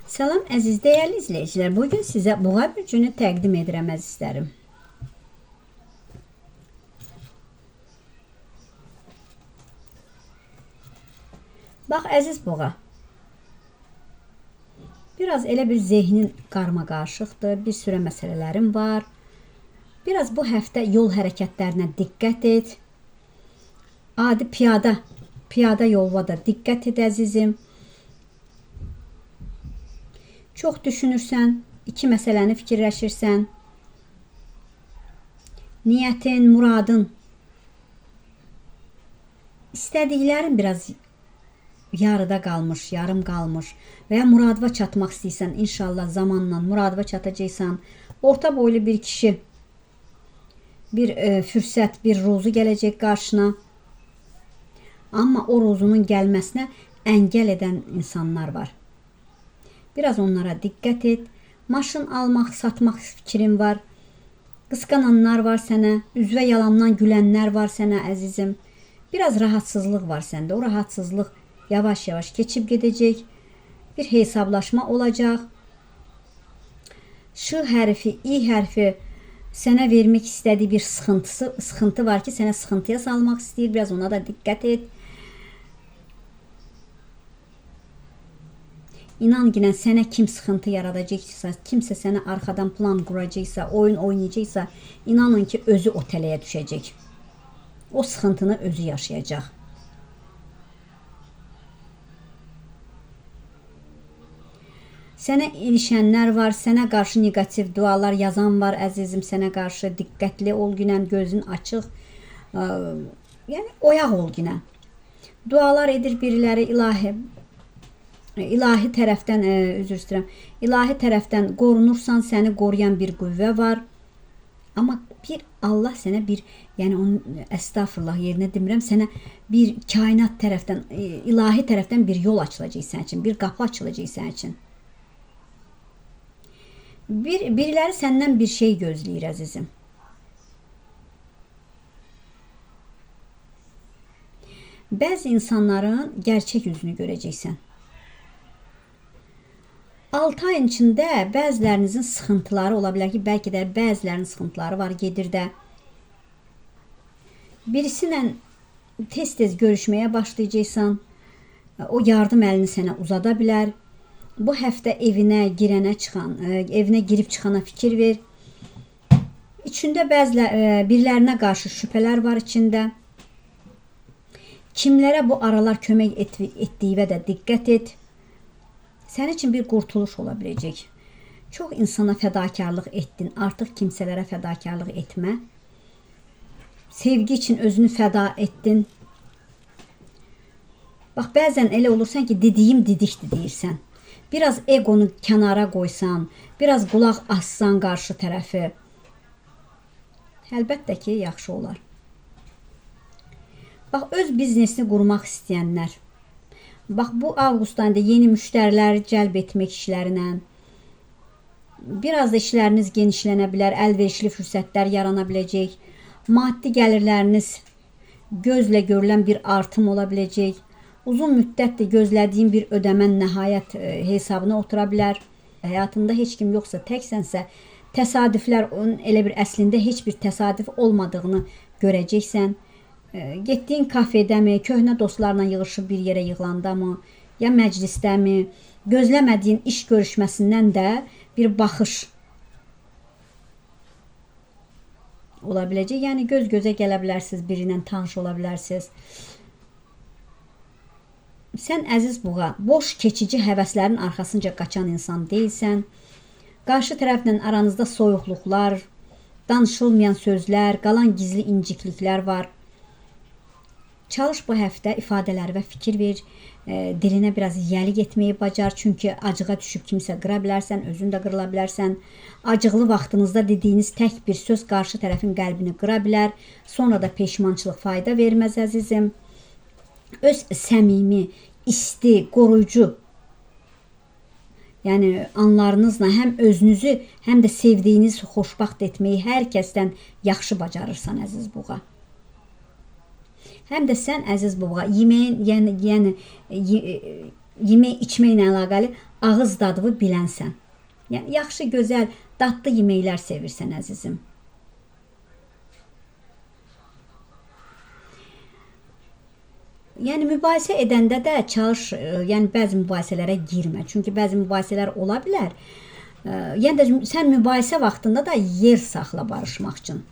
Salam əziz dəyərli izləyicilər. Bugün sizə buğa bürcünü təqdim edirəm əzizlərim. Bax əziz buğa. Biraz elə bir zehnin qarmaqarışıqdır, bir sürü məsələlərim var. Biraz bu həftə yol hərəkətlərinə diqqət et. Adi piyada yoluna da diqqət et əzizim. Çox düşünürsən, iki məsələni fikirləşirsən. Niyyətin, muradın, istədiklərin biraz yarıda qalmış, yarım qalmış və ya muradına çatmaq istəyirsən, inşallah zamanla muradına çatacaqsan. Orta boylu bir kişi, bir fürsət, bir ruzu gələcək qarşına. Amma o ruzunun gəlməsinə əngəl edən insanlar var. Biraz onlara diqqət et. Maşın almaq, satmaq fikrin var. Qısqananlar var sənə, üzvə yalandan gülənlər var sənə əzizim. Biraz rahatsızlıq var səndə. O rahatsızlıq yavaş-yavaş keçib gedəcək. Bir hesablaşma olacaq. Ş hərfi, İ hərfi sənə vermək istədiyi bir sıxıntı var ki, sənə sıxıntıya salmaq istəyir. Biraz ona da diqqət et. İnan ki, sənə kim sıxıntı yaradacaqsa, kimsə sənə arxadan plan quracaqsa, oyun oynayacaqsa, inanın ki, özü o tələyə düşəcək. O sıxıntını özü yaşayacaq. Sənə ilişənlər var, sənə qarşı negativ dualar yazan var əzizim, sənə qarşı diqqətli ol günən, gözün açıq, yəni oyaq ol günən. Dualar edir biriləri ilahi tərəfdən, üzr istəyirəm, ilahi tərəfdən qorunursan, səni qoruyan bir qüvvə var. Amma bir Allah sənə bir, yəni onun əstağfurullah yerinə demirəm, sənə bir kainat tərəfdən, ilahi tərəfdən bir yol açılacaq sənin üçün, bir qapı açılacaq sənin üçün. Biriləri səndən bir şey gözləyir əzizim. Bəzi insanların gerçək yüzünü görəcəksən. 6 ayın içində bəzilərinizin sıxıntıları ola bilər ki, bəlkə də bəzilərinin sıxıntıları var, gedir də. Birisi ilə tez-tez görüşməyə başlayacaqsan, o yardım əlini sənə uzada bilər. Bu həftə evinə girənə çıxan, evinə girib çıxana fikir ver. İçində birilərinə qarşı şübhələr var içində. Kimlərə bu aralar kömək etdiyinə də diqqət et. Sənin üçün bir qurtuluş ola biləcək. Çox insana fədakarlıq etdin. Artıq kimsələrə fədakarlıq etmə. Sevgi üçün özünü fəda etdin. Bax, bəzən elə olursan ki, dediyim dedikdir deyirsən. Biraz egonu kənara qoysan, biraz qulaq assan qarşı tərəfi. Əlbəttə ki, yaxşı olar. Bax, öz biznesini qurmaq istəyənlər. Bax, bu avqust ayında yeni müştərilər cəlb etmək işlərinə, biraz da işləriniz genişlənə bilər, əlverişli fürsətlər yarana biləcək, maddi gəlirləriniz gözlə görülən bir artım ola biləcək, uzun müddətdir gözlədiyin bir ödəmən nəhayət hesabına otura bilər. Həyatında heç kim yoxsa, təksənsə, təsadüflər, onun elə bir əslində heç bir təsadüf olmadığını görəcəksən. Getdiyin kafedəmi, köhnə dostlarla yığışıb bir yerə yığılandamı, ya məclisdəmi, gözləmədiyin iş görüşməsindən də bir baxış ola biləcək. Yəni göz-gözə gələ bilərsiniz, biri ilə tanış ola bilərsiniz. Sən əziz buğa, boş keçici həvəslərin arxasınca qaçan insan deyilsən. Qarşı tərəflə aranızda soyuqluqlar, danışılmayan sözlər, qalan gizli incikliklər var. Çalış bu həftə ifadələri və fikir ver, dilinə biraz yəlik etməyi bacar. Çünki acığa düşüb kimsə qıra bilərsən, özün də qırıla bilərsən. Acıqlı vaxtınızda dediyiniz tək bir söz qarşı tərəfin qəlbini qıra bilər. Sonra da peşmançılıq fayda verməz əzizim. Öz səmimi, isti, qoruyucu, yəni anlarınızla həm özünüzü, həm də sevdiyiniz xoşbəxt etməyi hər kəsdən yaxşı bacarırsan əziz buğa. Həm də sən əziz buğa, yeməyin, yəni yemək içməklə əlaqəli ağız dadını bilənsən. Yəni yaxşı, gözəl, dadlı yeməklər sevirsən əzizim. Yəni mübahisə edəndə də çalış, yəni bəzi mübahisələrə girmə. Çünki bəzi mübahisələr ola bilər. Yəni də sən mübahisə vaxtında da yer saxla barışmaq üçün.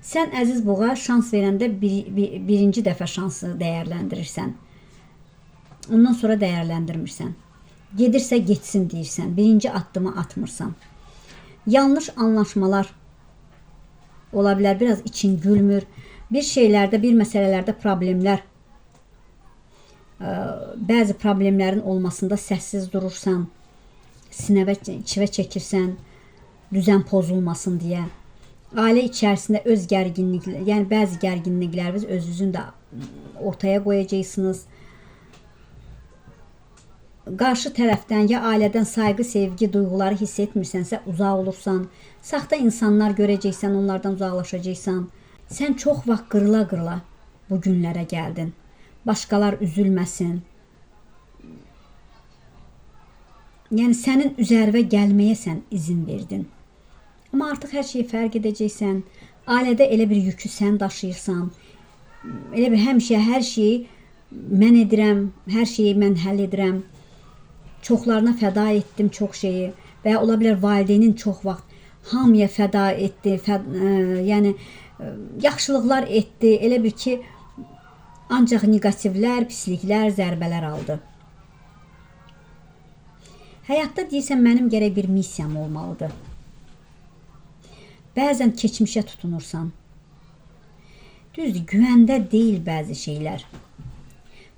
Sən əziz boğa şans verəndə birinci dəfə şansı dəyərləndirirsən. Ondan sonra dəyərləndirmirsən. Gedirsə getsin deyirsən. Birinci addımı atmırsan. Yanlış anlaşmalar ola bilər. Biraz için gülmür. Bir şeylərdə, bir məsələlərdə problemlər, bəzi problemlərin olmasında səssiz durursan, sinəvə, çivə çəkirsən, düzən pozulmasın deyə. Ailə içərisində öz gərginliklər, yəni bəzi gərginlikləriniz özünüzün də ortaya qoyacaqsınız. Qarşı tərəfdən ya ailədən sayğı, sevgi duyğuları hiss etmirsənsə uzaq olursan, saxta insanlar görəcəksən, onlardan uzaqlaşacaqsan. Sən çox vaxt qırıla-qırıla bu günlərə gəldin. Başqalar üzülməsin. Yəni sənin üzərinə gəlməyə sən izin verdin. Amma artıq hər şeyi fərq edəcəksən. Ailədə elə bir yükü sən daşıyırsan. Elə bir həmişə hər şeyi mən edirəm, hər şeyi mən həll edirəm. Çoxlarına fəda etdim çox şeyi. Və ya ola bilər valideynin çox vaxt hamıya fəda etdi, yəni yaxşılıqlar etdi. Elə bir ki, ancaq neqativlər, pisliklər, zərbələr aldı. Həyatda deyirsən, mənim gərək bir missiyam olmalıdır. Bəzən keçmişə tutunursan. Düzdür, güvəndə deyil bəzi şeylər.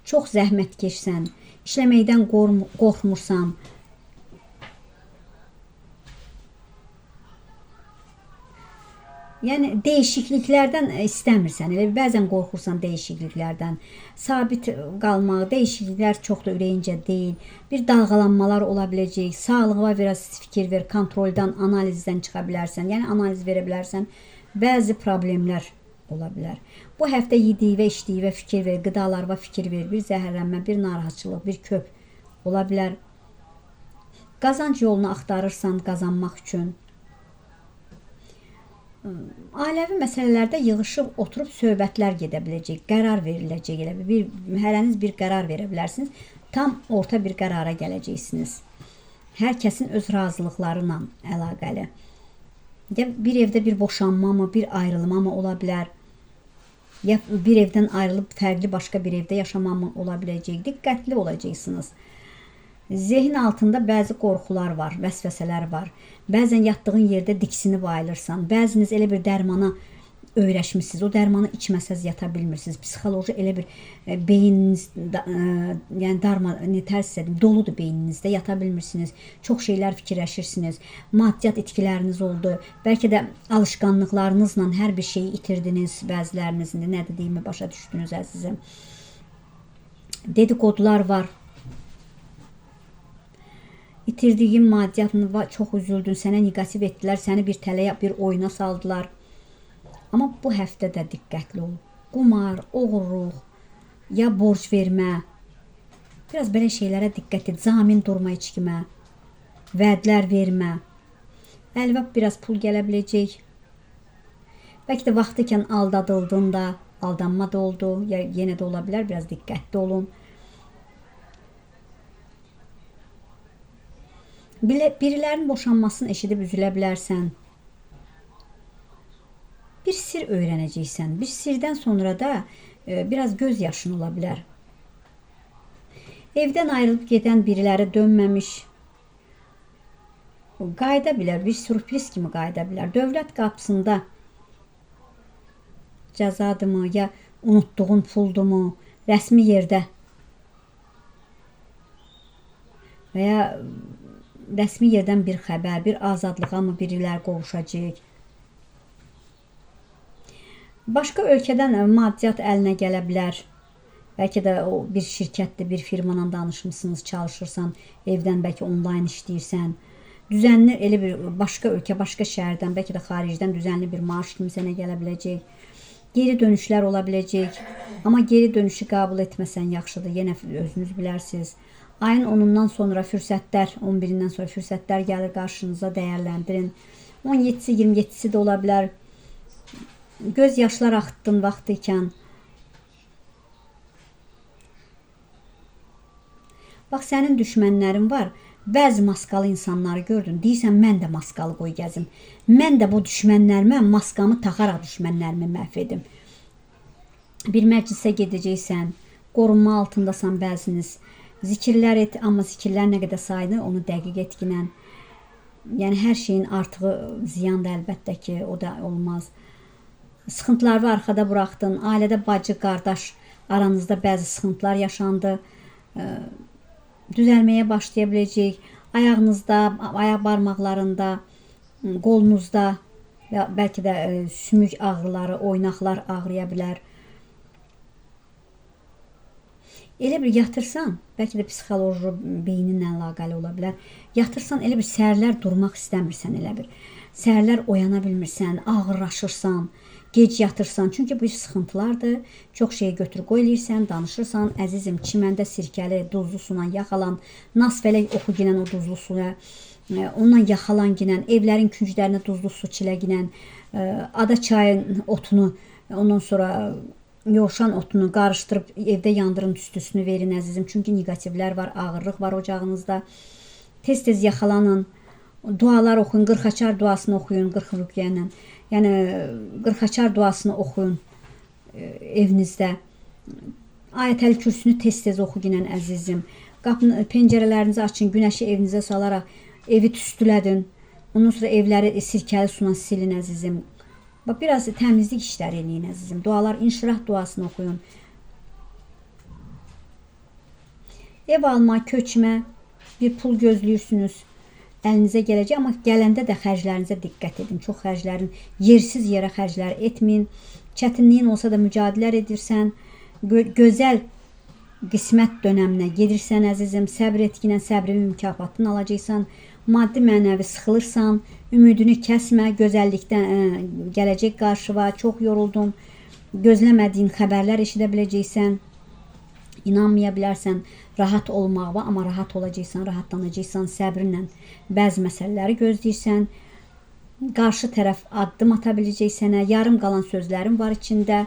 Çox zəhmətkeşsən, işləməkdən qorxmursan. Yəni dəyişikliklərdən istəmirsən. Elə bəzən qorxursan dəyişikliklərdən. Sabit qalmaq, dəyişikliklər çox da ürəyincə deyil. Bir dalğalanmalar ola biləcək. Sağlığa biraz fikir ver, kontroldan, analizdən çıxa bilərsən. Yəni analiz verə bilərsən. Bəzi problemlər ola bilər. Bu həftə yediyivə, içdiyivə fikir ver, qidalarına fikir ver. Bir zəhərlənmə, bir narahatçılıq, bir köp ola bilər. Qazanc yolunu axtarırsan qazanmaq üçün. Ailəvi məsələlərdə yığışıb oturub söhbətlər gedə biləcək, qərar veriləcək. Elə bir hərəniz bir qərar verə bilərsiniz. Tam orta bir qərara gələcəksiniz. Hər kəsin öz razılıqları ilə əlaqəli. Ya bir evdə bir boşanma mı, bir ayrılma mı ola bilər? Ya bir evdən ayrılıb fərqli başqa bir evdə yaşama mı ola biləcək? Diqqətli olacaqsınız. Zehin altında bəzi qorxular var, vəsvəsələr var. Bəzən yatdığın yerdə diksinib ayılırsan. Bəziniz elə bir dərmana öyrəşmişsiniz. O dərmanı içməsəz yata bilmirsiniz. Psixoloji elə bir beyniniz, yəni darma, nə tərs dedim, doludur beyninizdə, yata bilmirsiniz. Çox şeylər fikirləşirsiniz. Maddiyyat itkiləriniz oldu. Bəlkə də alışqanlıqlarınızla hər bir şeyi itirdiniz. Bəziləriniz indi nə dediyimi başa düşdünüz əzizim. Dedikodular var. İtirdiyin maddiyyatını çox üzüldün, sənə neqativ etdilər, səni bir tələyə, bir oyuna saldılar. Amma bu həftə də diqqətli ol. Qumar, oğurluq, ya borc vermə. Biraz belə şeylərə diqqət et. Zamin durma heç kimə. Vədlər vermə. Əlbəttə biraz pul gələ biləcək. Bəlkə də vaxtı ikən aldadıldın da, aldanma da oldu. Ya yenə də ola bilər, biraz diqqətli olun. Birilərinin boşanmasını eşidib üzülə bilərsən. Bir sir öyrənəcəksən. Bir sirdən sonra da biraz göz yaşın ola bilər. Evdən ayrılıb gedən biriləri dönməmiş qayıda bilər. Bir sürpriz kimi qayıda bilər. Dövlət qapısında cəzadımı, ya unutduğun puldumu, rəsmi yerdə və ya rəsmi yerdən bir xəbər, bir azadlığa mı birilər qovuşacaq? Başqa ölkədən maddiyyat əlinə gələ bilər. Bəlkə də o bir şirkətdir, bir firmanla danışmısınız, çalışırsan, evdən bəlkə onlayn işləyirsən. Düzənli elə bir başqa ölkə, başqa şəhərdən, bəlkə də xaricdən düzənli bir maaş kimi sənə gələ biləcək. Geri dönüşlər ola biləcək. Amma geri dönüşü qəbul etməsən yaxşıdır. Yenə özünüz bilərsiniz. Ayın 10-undan sonra fürsətlər, 11-dən sonra fürsətlər gəlir qarşınıza, dəyərləndirin. 17-si, 27-si də ola bilər. Göz yaşlar axıtdın vaxtı ikən. Bax, sənin düşmənlərin var. Bəzi maskalı insanları gördün. Deyirsən, mən də maskalı qoy gəzim. Mən də bu düşmənlərimə maskamı taxaraq düşmənlərimi məhv edim. Bir məclisə gedəcəksən, qorunma altındasan bəziniz. Zikirlər et, amma zikirlər nə qədər sayını onu dəqiq etkinən. Yəni, hər şeyin artığı ziyan da əlbəttə ki, o da olmaz. Sıxıntıları arxada buraxdın. Ailədə bacı, qardaş aranızda bəzi sıxıntılar yaşandı. Düzəlməyə başlaya biləcək. Ayağınızda, ayaq barmaqlarında, qolunuzda və bəlkə də sümük ağrıları, oynaqlar ağrıya bilər. Elə bir yatırsan, bəlkə də psixoloji beyninlə əlaqəli ola bilər. Yatırsan, elə bir səhərlər durmaq istəmirsən elə bir. Səhərlər oyana bilmirsən, ağırlaşırsan, gec yatırsan. Çünki bu sıxıntılardır. Çox şeyi götür qoy eləyirsən, danışırsan. Əzizim, çiməndə sirkəli, duzlu suyla yaxalan, nas fələk oxu ginən o duzlu suya, ondan yaxalan ginən, evlərin künclərinə duzlu su çilə ginən, ada çayın otunu, ondan sonra yovşan otunu qarışdırıb evdə yandırın, tüstüsünü verin əzizim. Çünki neqativlər var, ağırlıq var ocağınızda. Tez-tez yaxalanın, dualar oxuyun, qırxaçar duasını oxuyun, 40 rüqyə ilə. Yəni qırxaçar duasını oxuyun evinizdə. Ayətəl kürsünü tez-tez oxu ginən əzizim. Qapını, pəncərələrinizi açın, günəşi evinizə salaraq evi tüstülədin. Ondan sonra evləri sirkəli suyla silin əzizim. Bax, biraz təmizlik işləri eləyin əzizim. Dualar, inşirah duasını oxuyun. Ev alma, köçmə, bir pul gözləyirsiniz. Əlinizə gələcək, amma gələndə də xərclərinizə diqqət edin. Çox xərclərin, yersiz yerə xərclər etməyin. Çətinliyin olsa da mücadilələr edirsən. Gözəl qismət dönəminə gedirsən əzizim. Səbr etkinə səbrinin mükafatını alacaqsan. Maddi mənəvi sıxılırsan, ümidini kəsmə, gözəllikdən gələcək qarşıva, çox yoruldun, gözləmədiyin xəbərlər eşidə biləcəksən, inanmaya bilərsən, rahat olmağa, amma rahat olacaqsan, rahatlanacaqsan, səbrinlə bəzi məsələləri gözləyirsən, qarşı tərəf addım ata biləcək sənə, yarım qalan sözlərin var içində.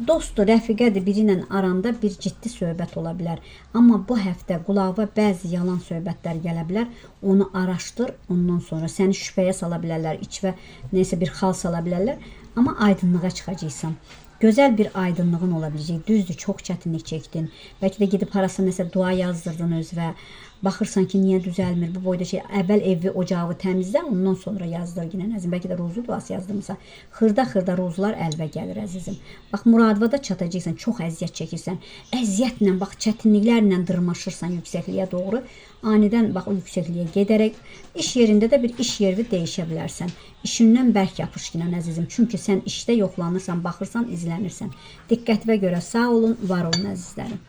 Dostdur, rəfiqədir, biri ilə aranda bir ciddi söhbət ola bilər. Amma bu həftə qulağa bəzi yalan söhbətlər gələ bilər. Onu araşdır, ondan sonra səni şübhəyə sala bilərlər, içvə nəysə bir xal sala bilərlər. Amma aydınlığa çıxacaqsan. Gözəl bir aydınlığın ola biləcək. Düzdür, çox çətinlik çəkdin. Bəlkə də gedib harasa nəsə dua yazdırdın özvə. Baxırsan ki, niyə düzəlmir bu boyda şey. Əvvəl evi, ocağı təmizlə, ondan sonra yazdır yenə əzizim. Bəlkə də ruzu duası yazdırmısan. Xırda-xırda ruzular əlvə gəlir əzizim. Bax, muradına da çatacaqsan, çox əziyyət çəkirsən. Əziyyətlə, bax, çətinliklərlə dırmaşırsan yüksəkliyə doğru. Anidən bax, o yüksəkliyə gedərək iş yerində də bir iş yeri dəyişə bilərsən. İşindən bərk yapış yenə əzizim. Çünki sən işdə yoxlanırsan, baxırsan, izlənirsən. Diqqətinə görə sağ olun, var olun əzizlərim.